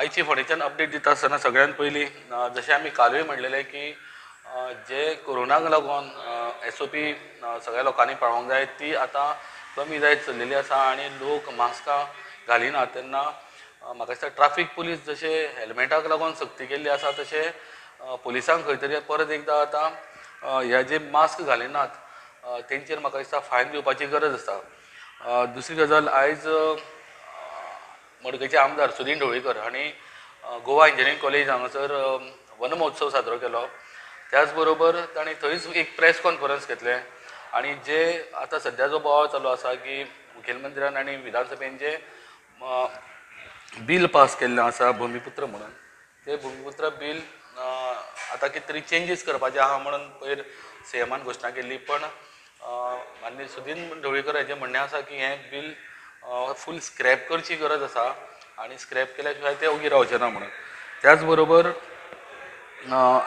आयची फोंडेच्यान अपडेट दिता आसतना सगळ्यात पयलीं जशें आमी कालूय म्हणलेलें की जे कोरोनाक लागून SOP सगळ्या लोकांनी पाळोंक जाय ती आतां कमी जायत चल्लेली आसा आनी लोक मास्कां घालिना. तेन्ना म्हाका दिसता ट्राफीक पुलीस जशे हेल्मेटाक लागून सक्ती केल्ली आसा तशें पुलिसांक खंय तरी परत एकदां आतां हे जे मास्क घालिनात तेंचेर म्हाका दिसता फायन दिवपाची गरज आसा. दुसरी गजाल, आयज मडगांवचे आमदार सुदीन ढवळीकर हांणी गोवा इंजिनियरींग कॉलेज हांगासर वनमहोत्सव साजरो केलो. त्याच बरोबर तांणी थंयच एक प्रेस कॉन्फरन्स घेतलें आनी जे आतां सद्या जो बोवाळ चालू आसा की मुखेलमंत्र्यान आनी विधानसभेन जे बील पास केल्लें आसा भुमिपुत्र म्हणून, तें भुमिपुत्र बील आतां कितें तरी चेंजीस करपाचें आहा म्हणून पयर सीएमान घोशणा केल्ली. पण माननीय सुदीन ढवळीकर हाचें म्हणणें आसा की हें बील फूल स्क्रॅप करची गरज आसा आनी स्क्रॅप केल्या शिवाय तें ओगी रावचें ना म्हणून. त्याच बरोबर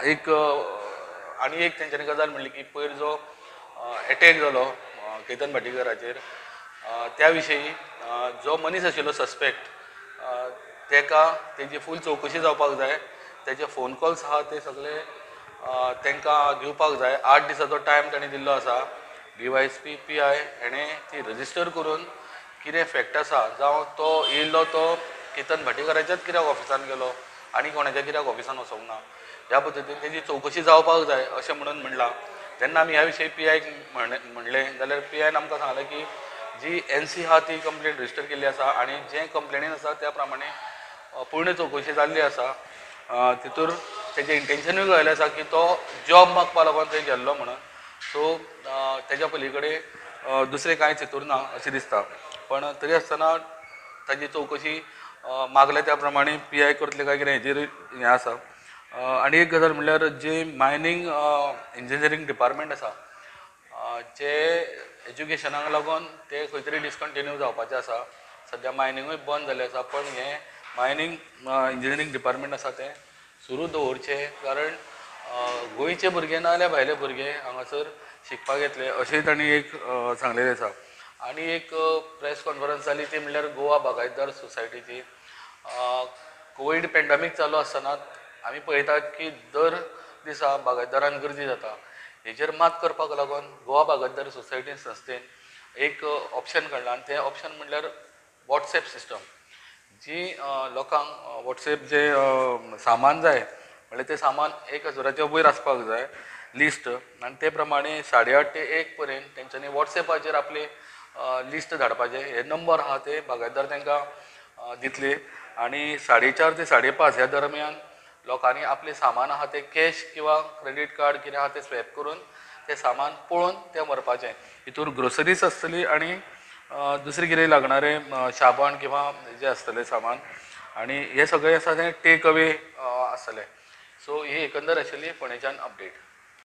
एक आनी एक तेंच्यांनी गजाल म्हणली की पयर जो एटॅक जालो केतन भाटीकराचेर त्या विशयी जो मनीस आशिल्लो सस्पेक्ट तेका तेजी फूल चवकशी जावपाक जाय, तेजे फोन कॉल्स आहा ते सगळे तांकां दिवपाक जाय. 8 दिसाचो टायम ताणें दिल्लो आसा. DYSP PI हेणें ती रजिस्टर करून कितें फॅक्ट आसा, जावं तो येयल्लो तो केतन भाटीकराच्याच कित्याक ऑफिसान गेलो आनी कोणाच्या कित्याक ऑफिसान वचोंक ना, ह्या पद्दतीन तेजी चवकशी जावपाक जाय अशें म्हणून म्हणलां. जेन्ना आमी ह्या विशयी PIक म्हणलें जाल्यार PIन आमकां सांगलें की जी NC आहा ती कंप्लेन रजिस्टर केल्ली आसा आनी जें कंप्लेनीन आसा त्या प्रमाणे पूर्ण चवकशी जाल्ली आसा. तितूर तेजें इंटेन्शनूय कळिल्लें आसा की तो जॉब मागपा लागून थंय गेल्लो म्हणून. सो तेज्या पली कडेन दुसरें कांयच हितूर ना अशें दिसता. पण तरी आसतना ताजी चवकशी मागल्या त्या प्रमाणे PI करतले काय कितें हेजेर हें आसा. आनी एक गजाल म्हणल्यार जे मायनींग इंजिनियरींग डिपार्टमेंट आसा जे एज्युकेशनाक लागून ते खंय तरी डिसकंटिन्यू जावपाचें आसा. सद्या मायनिंगूय बंद जाल्लें आसा, पण हें मायनींग इंजिनियरींग डिपार्टमेंट आसा तें सुरू दवरचें, कारण गोंयचे भुरगे ना जाल्यार भायले भुरगे हांगासर शिकपाक येतले अशें तांणी एक सांगलेलें आसा. आनी एक प्रेस कॉन्फरन्स जाली ती म्हणल्यार गोवा बागायतदार सोसायटीची. कोवीड पेंडमीक चालू आसतना आमी पळयतात की दर दिसा बागायतदारान गर्दी जाता. हेजेर मात करपाक लागून गोवा बागायतदार सोसायटी संस्थेन एक ऑप्शन काडलां आनी तें ऑप्शन म्हणल्यार वॉट्सएप सिस्टम. जी लोकांक वॉट्सएप जे सामान जाय म्हणल्यार तें सामान 1000 वयर आसपाक जाय लिस्ट, आनी ते प्रमाणे 8:30 ते 1 पर्यंत तेंच्यांनी वॉट्सएपाचेर आपले लिस्ट धाडपाचें. हे नंबर आहा ते बागायतदार तांकां दितले आनी 4:30 ते 5:30 ह्या दरम्यान लोकांनी आपलें सामान आहा तें कॅश किंवा क्रेडीट कार्ड कितें आहा तें स्वॅप करून तें सामान पळोवन तें व्हरपाचें. हितूर ग्रोसरीज आसतली आनी दुसरें कितें लागणारें शाबण किंवा जें आसतलें सामान, आनी हें सगळें आसा तें टेक अवे आसतलें. सो ही एकंदर आशिल्ली फोंडेच्यान अपडेट.